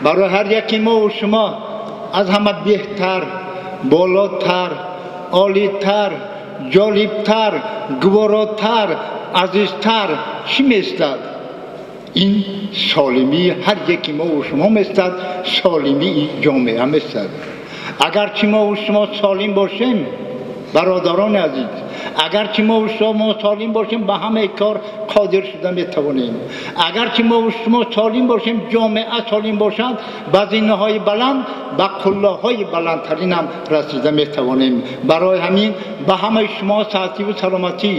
Барои ҳар яки мо ва шумо аз ҳама беҳтар, болотар, олитар, ҷолибтар, гуворотар, азизтар чӣ меистад? Ин солимии ҳар яки мо ва шумо меистад, солимии ҷомеа меистад. Агарчи мо ва шумо солим бошем, бародарони азиз, агарчи мо ва шумо солим бошем, ба ҳамаи кор қодир шуда метавонем. Агарчи мо ва шумо солим бошем, ҷомеа солим бошад, ба зинаҳои баланд, ба қуллаҳои баландтарин ҳам расида метавонем. Барои ҳамин ба ҳамаи шумо саҳативу саломатӣ,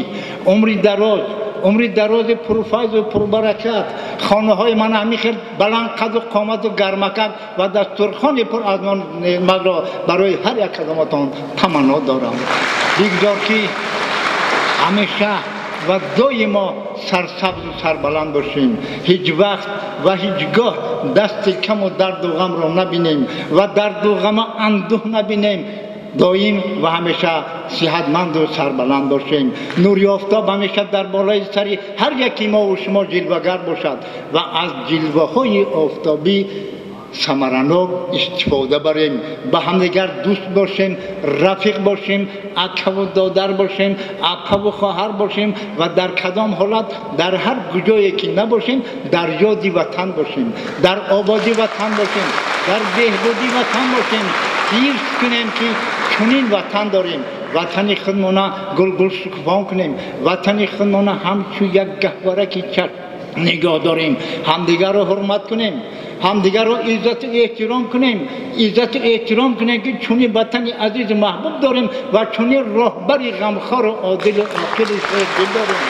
умри дароз, умри дарози пурфайзу пурбаракат, хонаҳои ман ҳамин хел баланд қаду қомату гармакак ва дастурхони пур аз нон неъматро барои ҳар як кадоматон таманно дорам. Бигзор ки ҳамеша ва доимо сарсабзу сарбаланд бошем, ҳеҷ вақт ва ҳеҷ гоҳ дасти каму дарду ғамро набинем ва дарду ғаму андӯҳ набинем. Доим ва ҳамеша сиҳатманду сарбаланд бошем. Нури офтоб ҳамеша дар болои сари ҳар яки мо ва шумо ҷилвагар бошад ва аз ҷилваҳои офтобӣ самаранок истифода барем. Ба ҳамдигар дӯст бошем, рафиқ бошем, акаву додар бошем, апаву хоҳар бошем ва дар кадом ҳолат, дар ҳар куҷое ки набошем, дар ёди ватан бошем, дар ободи ватан бошем, дар беҳбуди ватан бошем. Ҳифз кунем ки чунин ватан дорем. Ватани худмона гулгул шукуфон кунем, ватани худмона ҳамчун як гаҳвораки чашм нигоҳ дорем, ҳамдигарро ҳурмат кунем, ҳамдигарро иззату эҳтиром кунем, иззату эҳтиром кунем ки чунин ватани азизу маҳбуб дорем ва чунин роҳбари ғамхору одилу оқилу шердил дорем.